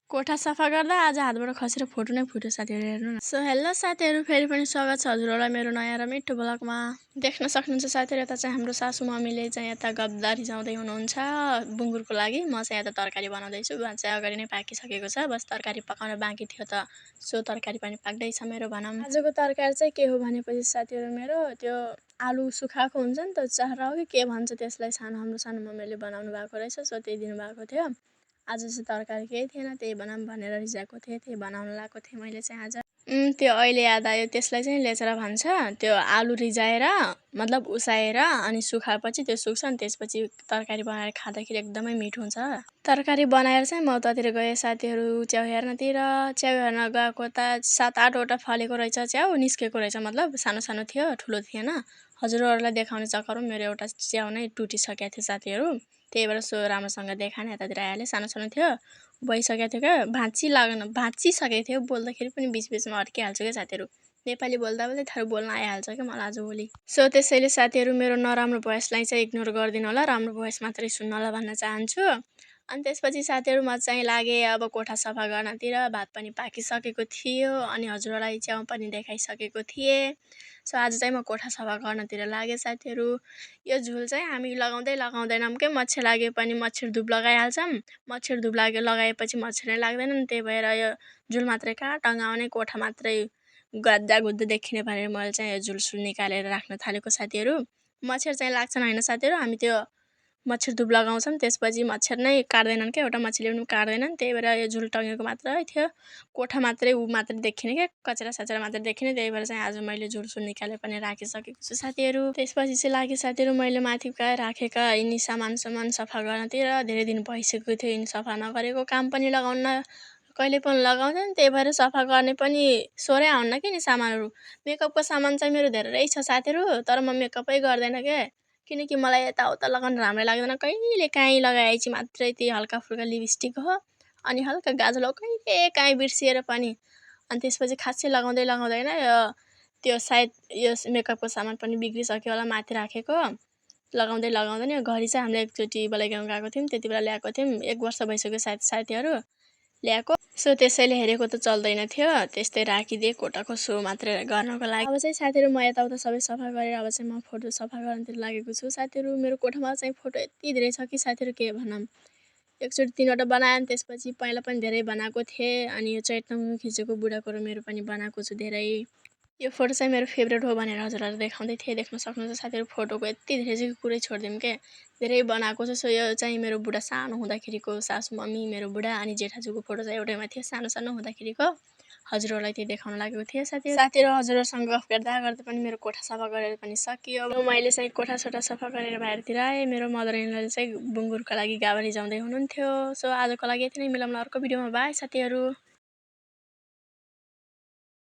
कोठा सफा गर्दा आज हातबाट खसेर फोटो नै फुट्यो साथीहरू हेर्नु न। सो हेलो साथीहरू, फेरि पनि स्वागत छ हजुरहरूलाई मेरो नयाँ र मिठो ब्लगमा। देख्न सक्नुहुन्छ साथीहरू, यता चाहिँ हाम्रो सासू मम्मीले चाहिँ यता गब्दा रिजाउँदै हुनुहुन्छ बुङ्गुरको लागि। म चाहिँ यता तरकारी बनाउँदैछु। भात चाहिँ अगाडि नै पाकिसकेको छ, बस तरकारी पकाउन बाँकी थियो त सो तरकारी पनि पाक्दैछ मेरो भनौँ। आजको तरकारी चाहिँ के हो भनेपछि साथीहरू, मेरो त्यो आलु सुखाएको हुन्छ नि त, चाहरा हो कि के भन्छ त्यसलाई, हाम्रो सानो मम्मीले बनाउनु भएको रहेछ, सो त्यही दिनुभएको थियो। आज चाहिँ तरकारी केही थिएन, त्यही बनाऊँ भनेर रिजाएको थिएँ, त्यही बनाउन लगाएको थिएँ मैले चाहिँ आज। त्यो अहिले याद आयो, त्यसलाई चाहिँ लेचरा भन्छ। त्यो आलु रिजाएर मतलब उसाएर अनि सुखाएपछि त्यो सुक्छ अनि त्यसपछि तरकारी बनाएर खाँदाखेरि एकदमै मिठो हुन्छ। तरकारी बनाएर चाहिँ म उतातिर गएँ साथीहरू च्याउ हेर्नतिर। च्याउ हेर्न गएको त 7-8वटा फलेको रहेछ च्याउ, निस्केको रहेछ, मतलब सानो सानो थियो, ठुलो थिएन। हजुरहरूलाई देखाउने चक्करमा मेरो एउटा च्याउ नै टुटिसकेको थियो साथीहरू, त्यही भएर सो राम्रोसँग देखाएन, यतातिर आइहालेँ। सानो सानो थियो, भइसकेको थियो क्या, भाँचिसकेको थियो। बोल्दाखेरि पनि बिचबिचमा अड्किहाल्छु क्या साथीहरू, नेपाली बोल्दा बोल्दै थारू बोल्न आइहाल्छ क्या मलाई आजभोलि। सो त्यसैले साथीहरू मेरो नराम्रो भोइसलाई चाहिँ इग्नोर गरिदिनु होला, राम्रो भोइस मात्रै सुन्नु होला भन्न चाहन्छु। अनि त्यसपछि साथीहरू म चाहिँ लागेँ अब कोठा सफा गर्नतिर। भात पनि पाकिसकेको थियो अनि हजुरहरूलाई च्याउ पनि देखाइसकेको थिएँ। सो आज चाहिँ म कोठा सफा गर्नतिर लागेँ साथीहरू। यो झुल चाहिँ हामी लगाउँदैनौँ के, मच्छर लागे पनि मच्छर धुप लगाइहाल्छौँ। मच्छर धुप लगाएपछि मच्छर नै लाग्दैनन्, त्यही भएर यो झुल मात्रै कहाँ टँगाउने, कोठा मात्रै गद्दा देखिने भनेर मैले चाहिँ यो झुल निकालेर राख्न थालेको साथीहरू। मच्छर चाहिँ लाग्छन् होइन साथीहरू, हामी त्यो मच्छर धुप लगाउँछौँ, त्यसपछि मच्छर नै काट्दैनन् क्या, एउटा मच्छरले पनि काट्दैनन्, त्यही भएर यो झुल टँगेको मात्रै थियो। कोठा मात्रै मात्रै देखिने क्या, कचरा सचरा मात्रै देखिने, त्यही भएर चाहिँ आज मैले झुल निकालेर पनि राखिसकेको छु साथीहरू। त्यसपछि चाहिँ लाग्यो साथीहरू मैले माथि राखेका यिनी सामान सफा गर्नतिर। धेरै दिन भइसकेको थियो यिनी सफा नगरेको, काम पनि लगाउन कहिले पनि लगाउँदैन, त्यही भएर सफा गर्ने पनि सोरै आउन्न कि नि सामानहरू। मेकअपको सामान चाहिँ मेरो धेरै छ साथीहरू, तर म मेकअपै गर्दैन क्या, किनकि मलाई यताउता लगाउन राम्रो लाग्दैन। कहिले काहीँ लगाएपछि मात्रै त्यही हल्का फुल्का लिपस्टिक हो अनि हल्का गाजल हो, कहिले काहीँ बिर्सिएर पनि। अनि त्यसपछि खासै लगाउँदैन त्यो सायद यो मेकअपको सामान पनि बिग्रिसक्यो होला माथि राखेको, लगाउँदैन। यो घडी चाहिँ हामीले एकचोटि बलाइगाउँ गएको थियौँ, त्यति बेला ल्याएको थियौँ, 1 वर्ष भइसक्यो साथीहरू ल्याएको। सो त्यसैले हेरेको त चल्दैन थियो, त्यस्तै राखिदिएँ कोठाको सो मात्रै गर्नको लागि। अब चाहिँ साथीहरू म यताउता सबै सफा गरेर अब चाहिँ म फोटो सफा गर्नतिर लागेको छु साथीहरू। मेरो कोठामा चाहिँ फोटो यति धेरै छ कि साथीहरू के भनौँ। एकचोटि 3वटा बनाएँ, त्यसपछि पहिला पनि धेरै बनाएको थिएँ, अनि यो चैतन्यमा खिचेको बुढाको र मेरो पनि बनाएको छु धेरै। यो फोटो चाहिँ मेरो फेभरेट हो भनेर हजुरलाई देखाउँदै थिएँ। देख्न सक्नुहुन्छ साथीहरू, फोटोको यति धेरै चाहिँ कुरै छोडिदिउँ के, धेरै बनाएको छ। सो यो चाहिँ मेरो बुढा सानो हुँदाखेरिको, सासू मम्मी मेरो बुढा अनि जेठाजुको फोटो चाहिँ एउटैमा थियो, सानो हुँदाखेरिको। हजुरहरूलाई त्यही देखाउन लागेको थिएँ साथीहरू। हजुरहरूसँग गफ गर्दा पनि मेरो कोठा सफा गरेर पनि सकियो। मैले चाहिँ कोठासोठा सफा गरेर बाहिरतिर आएँ। मेरो मदर इन लले चाहिँ बुङ्गुरको लागि गाबा रिजाउँदै हुनुहुन्थ्यो। सो आजको लागि यति नै, मिलाउन अर्को भिडियोमा। बाई साथीहरू।